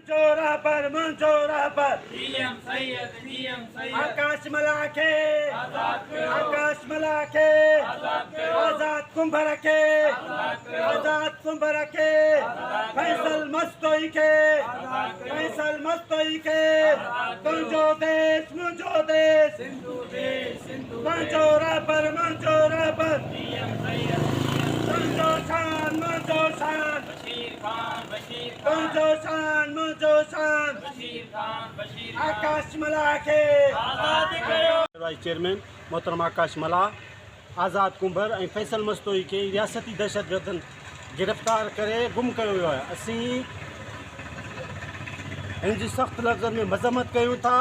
منهنجو رهبر منهنجو رهبر. جي ايم سيد جي ايم سيد. آڪاش ملاح کي آزاد ڪيو. آڪاش ملاح کي آزاد ڪيو. آزاد ڪنڀر کي آزاد ڪيو. آزاد ڪنڀر کي آزاد ڪيو. فيصل مستوئي کي آزاد ڪيو. فيصل مستوئي کي آزاد ڪيو. تنهنجو ديس منهنجو ديس سنڌو ديس سنڌو ديس. تنهنجو رهبر منهنجو رهبر جي ايم سيد جي ايم سيد. تنهنجو شان منهنجو شان بشير خان بشير خان. تنهنجو شان منهنجو شان. بشير خان بشير خان. آڪاش ملاح کي آزاد ڪيو. وائيس چيئرمين محترم آڪاش ملاح، آزاد ڪنڀر ۽ فيصل مستوئي کي رياستي دهشتگردن گرفتار ڪري گم ڪيو ويو آهي اسين هن جي سخت لفظن ۾ مذمت ڪيون ٿا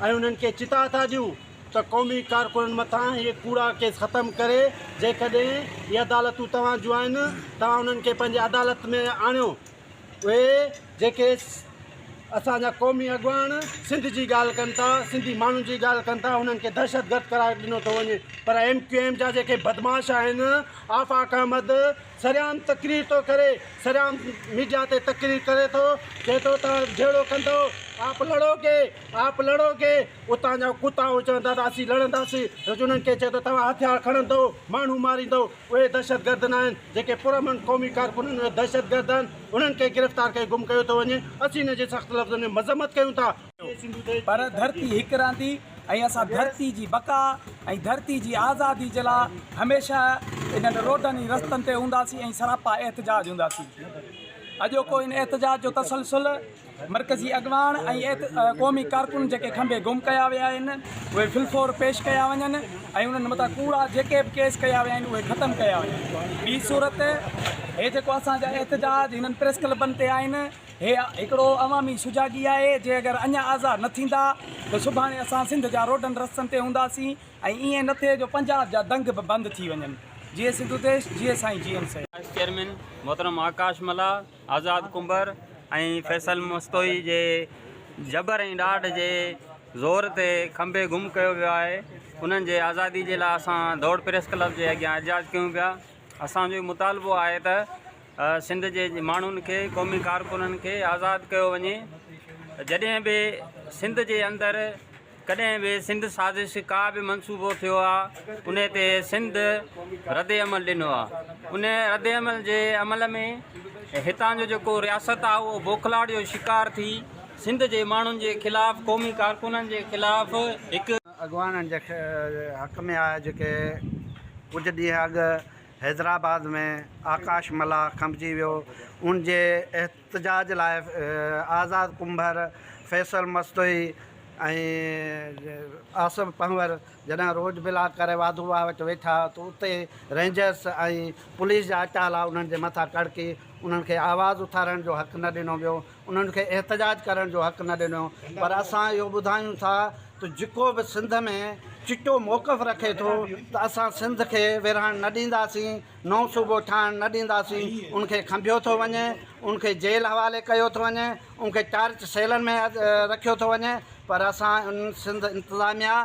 ۽ انهن کي چتاء ٿا ڏيون ته قومي ڪارڪنن مٿان اهي ڪوڙا ڪيس ختم ڪري جيڪڏهن اهي عدالتون توهان جون آهن توهان انهن کي پنهنجي عدالت ۾ آڻيو اهي جيڪي اسان جا قومي اڳواڻ سنڌ جي ڳالهه ڪن ٿا سنڌي ماڻهن جي ڳالهه ڪن ٿا انهن کي دهشتگرد قرار ڏنو ٿو وڃي پر ايم ڪيو ايم جا جيڪي بدمعاش آهن آفاق احمد سرعام تقرير ٿو ڪري سرعام ميڊيا تي تقرير ڪري ٿو چئي ٿو ته جهيڙو ڪندو آپ لڙو گي آپ لڙو گي اتان جا ڪتا اهي چون ٿا ته اسين لڙنداسين انهن کي چئي ٿو توهان هٿيار کڻندو ماڻهو ماريندو اهي دهشتگرد ناهن، جيڪي پرامن قومي ڪارڪنن ۽ دهشتگرد آهن، انهن کي گرفتار ڪري گم ڪيو ٿو وڃي، اسين ان جي سخت لفظن ۾ مذمت ڪيون ٿا. پر ڌرتي هڪ رهندي ۽ اسان ڌرتي جي بقا ۽ ڌرتي جي آزادي جي لاء هميشه انهن روڊن ۽ رستن تي هونداسين ۽ سراپا احتجاج هونداسين. اڄوڪو ان احتجاج جو تسلسل مرڪزي اڳواڻ ۽ قومي ڪارڪن جيڪي کنڀي گم ڪيا ويا آهن اهي في الفور پيش ڪيا وڃن ۽ انهن مٿان ڪوڙا جيڪي به ڪيس ڪيا ويا آهن اهي ختم ڪيا وڃن ٻي صورت هي جيڪو اسان جا احتجاج هنن پريس ڪلبن تي آهن هي هڪڙو عوامي سجاڳي آهي جي اگر اڃا آزاد نه ٿيندا ته سڀاڻي اسان سنڌ جا روڊن رستن تي هونداسين ۽ ائين نه ٿئي جو پنجاب جا دنگ به بند ٿي وڃن جيئي سنڌو ديش جيئي سائين جي ايم سيد. وائيس چيئرمين محترم آڪاش ملاح آزاد ڪنڀر ۽ فيصل مستوئي جي جبر ۽ ڏاڍ جي زور تي کنڀي گم ڪيو ويو آهي انهن جي آزادي جي لاء اسان دوڙ پريس ڪلب جي اڳيان احتجاج ڪيون پيا اسان جو مطالبو آهي ته سنڌ جي ماڻهن کي قومي ڪارڪنن کي آزاد ڪيو وڃي جڏهن به سنڌ جي اندر ڪڏهن به سنڌ سازش ڪا به منصوبو ٿيو آ انهي تي سنڌ رد عمل ڏنو آ انهي رد عمل جي عمل ۾ هتان جو جيڪو رياست آ اهو بوکلاهٽ جو شڪار ٿي سنڌ جي ماڻهن جي خلاف قومي ڪارڪنن جي خلاف هڪ. اڳواڻن جي حق ۾ آهي جيڪي ڪجهه ڏينهن اڳ حيدرآباد ۾ آڪاش ملاح کنڀجي ويو ان جي احتجاج لاء آزاد ڪنڀر، فيصل مستوئي ۽ آصف پنهور جڏهن روڊ بلاڪ ڪري واڌو واهه وٽ ويٺا ته اتي رينجرس ۽ پوليس جا اٽالا انهن جي مٿان ڪڙڪي انهن کي آواز اٿارڻ جو حق نه ڏنو ويو انهن کي احتجاج ڪرڻ جو حق نه ڏنو پر اسان اهو ٻڌايون ٿا ته جيڪو به سنڌ ۾ چٽو موقف رکي ٿو ته اسان سنڌ کي ورهائڻ نه ڏينداسين نئون صوبو ٺاهڻ نه ڏينداسين، ان کي کنڀيو ٿو وڃي، ان کي جيل حوالي ڪيو ٿو وڃي، ان کي ٽارچ سيلن ۾ رکيو ٿو وڃي پر اسان ان سنڌ انتظاميا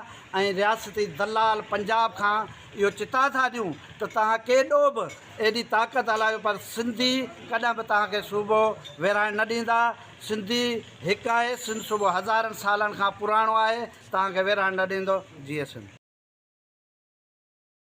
۽ رياستي دلال پنجاب کان اهو چتاء ٿا ڏيون ته توهان ڪيڏو به ايڏي طاقت هلايو پر سنڌي ڪڏهن به توهان کي صوبو ورهائڻ نه ڏيندا، سنڌي هڪ آهي، سنڌ صوبو هزارن سالن کان پراڻو آهي، توهان کي ورهائڻ نه ڏيندو، جيئي سنڌ.